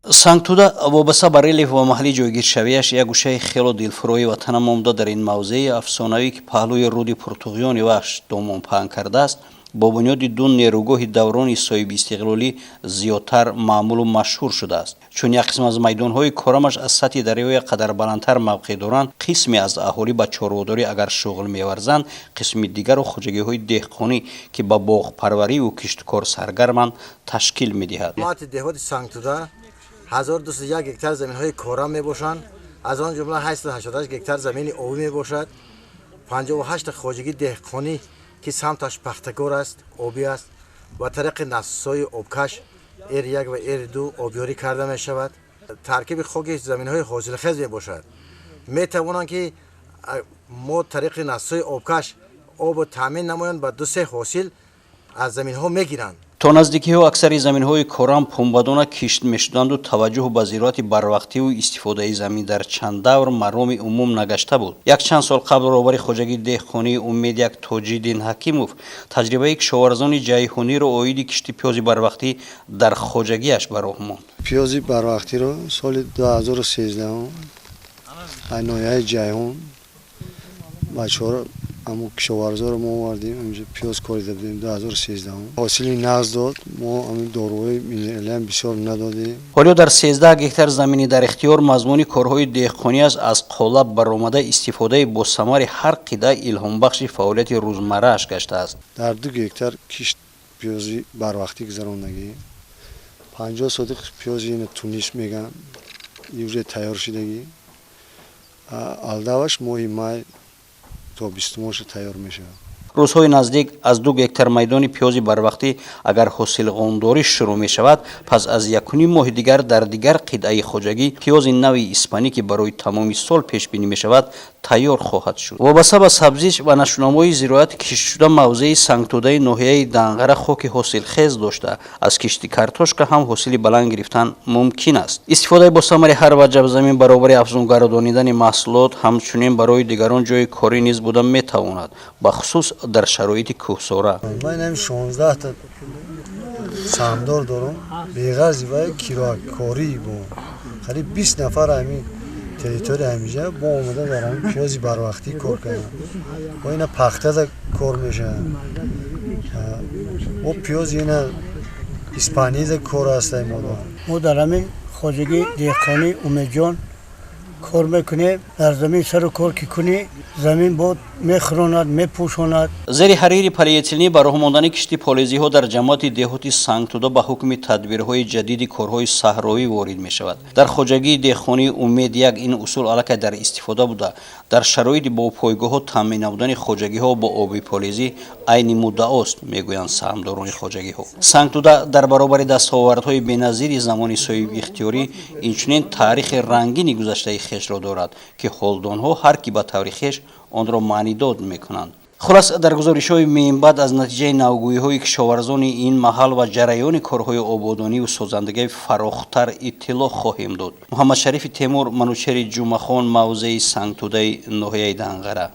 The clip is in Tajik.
Сангтуда вобаста ба релеф ва маҳалли ҷойгиршавиаш як гӯшаи хело дилфурои ватана монда, дар ин мавзеи афсонавӣ, ки паҳлӯи руди пуртуғёни Вахш домон паҳн кардааст, бо бунёди ду нерӯгоҳи даврони соҳибистиқлолӣ зиёдтар маъмулу машҳур шудааст. Чун як қисм аз майдонҳои корамаш аз сатҳи дарё як қадар баландтар мавқеъ доранд, қисме аз аҳолӣ ба чорводорӣ агар шуғл меварзанд, қисми дигарро хоҷагиҳои деҳқонӣ, ки ба боғпарвариву киштукор саргарманд, ташкил медиҳад. Ҷамоати деҳоти Сангтуда 1201 гектар заминҳои корам мебошанд. Аз он ҷумла 888 гектар замини обӣ мебошад. 58 хоҷагии деҳқонӣ, ки самташ пахтакор аст, обӣ аст, ба тариқи насосҳои обкаш R1 ва R2 обёрӣ карда мешавад. Таркиби хоки заминҳои ҳосилхез мебошад. Метавонанд, ки мо тариқи насосҳои обкаш обро таъмин намоянд, ба ду-се ҳосил аз заминҳо мегиранд. То наздикиҳо аксари заминҳои корам пунбадона кишт мешуданду таваҷҷӯҳ ба зироати барвақтиву истифодаи замин дар чанд давр мароми умум нагашта буд. Якчанд сол қабл роҳбари хоҷагии деҳқонии «Умед як» Тоҷиддин Ҳакимов таҷрибаи кишоварзони ҷайҳуниро оиди кишти пиёзи барвақтӣ дар хоҷагиаш ба роҳ монд. Пиёзи барвақтиро соли 2013 ноҳияи Ҷайҳун бачаҳоро, ҳамо кишоварзоро мо овардем, инҷо пиёз корида будем 2013. Ҳосили нағз дод. Мо ҳамин доруҳои минералиам бисёр надодем. Ҳоло дар 13 гектар замини дар ихтиёр мазмуни корҳои деҳқониаш аз қолаб баромада, истифодаи босамари ҳар қитъа илҳомбахши фаъолияти рӯзмаррааш гаштааст. Дар 2 гектар кишт пиёзи барвақтӣ гузарондагӣ. 50 сотих пиёзи ина Тунис меган, уже тайёр шудагӣ. Алдаваш моҳи май то 20-умоша тайёр мешавад. Рӯзҳои наздик аз 2 гектар майдони пиёзи барвақтӣ агар ҳосилғондорӣ шурӯъ мешавад, пас аз 1,5 моҳи дигар дар дигар қитъаи хоҷагӣ пиёзи нави испанӣ, ки барои тамоми сол пешбинӣ мешавад, тайёр хоҳад шуд. Вобаста ба сабзиш ва нашунамои зироати киштшуда, мавзеи Сангтудаи ноҳияи Данғара хоки ҳосилхез дошта, аз кишти картошка ҳам ҳосили баланд гирифтан мумкин аст. Истифодаи босамари ҳар ваҷаб замин баробари афзунгардонидани маҳсулот, ҳамчунин барои дигарон ҷои корӣ низ буда метавонад, бахусус дар шароити кӯҳсора. Ман ҳам 16та саҳмдор дорам. Беғарзи вай кироякорӣ бо қариб 20 нафар ҳамин территория ҳамиҷа бо омада дар ҳамин пиёзи барвақтӣ кор кардам. Бо ина пахтада кор мешавад, бо пиёзи ина испанида кор ҳастай мо. Мо дар ҳамин хоҷагии деҳқонии Умедҷон кор мекунем. Дар замин сару кор ки кунӣ, замин бод мехӯронад, мепӯшонад. Зери ҳарири полиэтиленӣ ба роҳ мондани кишти полезиҳо дар ҷамоати деҳоти Сангтуда ба ҳукми тадбирҳои ҷадиди корҳои саҳроӣ ворид мешавад. Дар хоҷагии деҳқонии «Умед як» ин усул аллакай дар истифода буда, дар шароити бо пойгоҳҳо таъмин намудани хоҷагиҳо бо оби полезӣ айни муддаост, мегӯянд саҳмдорони хоҷагиҳо. Сангтуда дар баробари дастовардҳои беназири замони соҳибихтиёрӣ, инчунин таърихи рангини гузаштаи хешро дорад, ки ҳолдонҳо ҳар кӣ ба таври хеш онро маънидод мекунанд. Хулас, дар гузоришҳои минбаъд аз натиҷаи навгӯиҳои кишоварзони ин маҳал ва ҷараёни корҳои ободониву созандагии фарохтар иттилоъ хоҳем дод. Муҳаммадшарифи Темур, Манучери Ҷумъахон, мавзеи Сангтудаи ноҳияи Данғара.